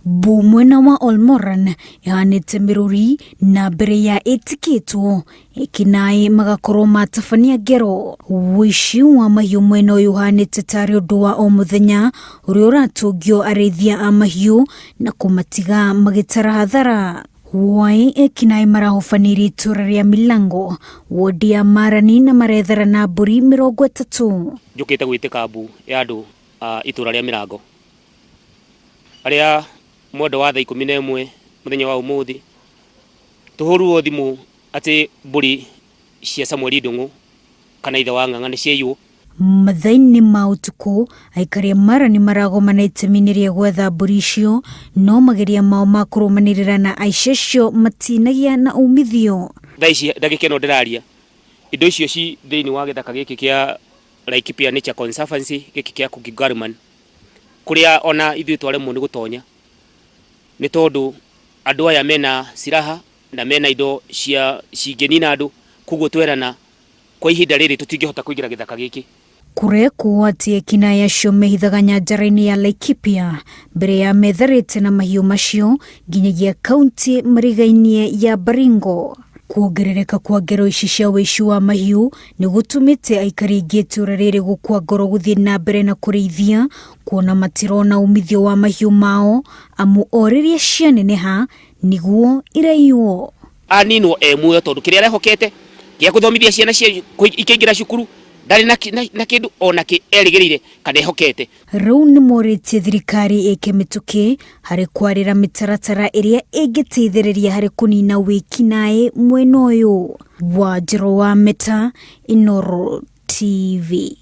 Mbu mwena wa Olmoran ĩhanĩte mĩrũri na mbere ya ĩtĩkĩtwo ekinaĩ magakorwo matabania ngero. Ũici wa mahiũ mwena ũyũ ũhanĩte tarĩ ũndũ wa o mũthenya ũrĩa ũratũngio arĩithia a mahiũ na kũmatiga magĩtara hathara. Hwaĩ ekinaĩ marahobanĩirie itũra rĩa Milango, wodi ya Marani na marethara na mbũri 30. Njũkĩte gwĩtĩka mbu ya andũ a itũra rĩa Mĩrango arĩa mwendo wa thaa 11 mũthenya wa ũmũthĩ tũhũrirwo thimũ atĩ mbũri cia Samueli Ndung'u kana ithe wa Ng'ang'a nĩ ciaiywo. Mathaa-inĩ ma ũtukũ, aikari a Mara nĩ maragomana itemi-inĩ rĩa gwetha mbũri icio, no mageria mao ma kũrũmanĩrĩra na aici acio matinagĩa na umithio. Thaa ici ndagĩka ĩno ndĩraria, indo icio ci thĩinĩ wa gĩthaka gĩkĩ kĩa Laikipia Nature Conservancy gĩkĩ kĩa Kũngĩngarũman, kũrĩa ona ithuĩ twaremwo nĩ gũtonya nĩ tondũ andũ aya mena silaha na mena indo cia cingĩnina andũ, koguo twerana kwa ihinda rĩrĩ tũtingĩhota kũingĩra gĩthaka gĩkĩ. Kũrekwo atĩ ekinaĩ acio mehithaga nyanjara-inĩ ya Laikipia mbere ya metharĩte na mahiũ macio nginyagia kaunti marigainie ya Baringo. Kuongerereka kwa ngero ici cia ũici wa mahiũ nĩ gũtũmĩte aikari aingĩ itũra rĩrĩ gũkua ngoro gũthiĩ na mbere na kũrĩithia kuona matirona umithio wa mahiũ mao amu o rĩrĩa cianeneha nĩguo iraiywo. Aninwo e muoyo tondũ kĩrĩa arehokete gĩa gũthomithia ciana cia ikĩingĩra cukuru ndarĩ na kĩndũ ona kĩ erĩgĩrĩire kana ehokete. Rĩu nĩ morĩtie thirikari ĩke mĩtũkĩ harĩ kwarĩra mĩtaratara ĩrĩa ĩngĩteithĩrĩria harĩ kũnina wĩkinaĩ mwena ũyũ. Wanjirũ wa Meta, Inooro TV.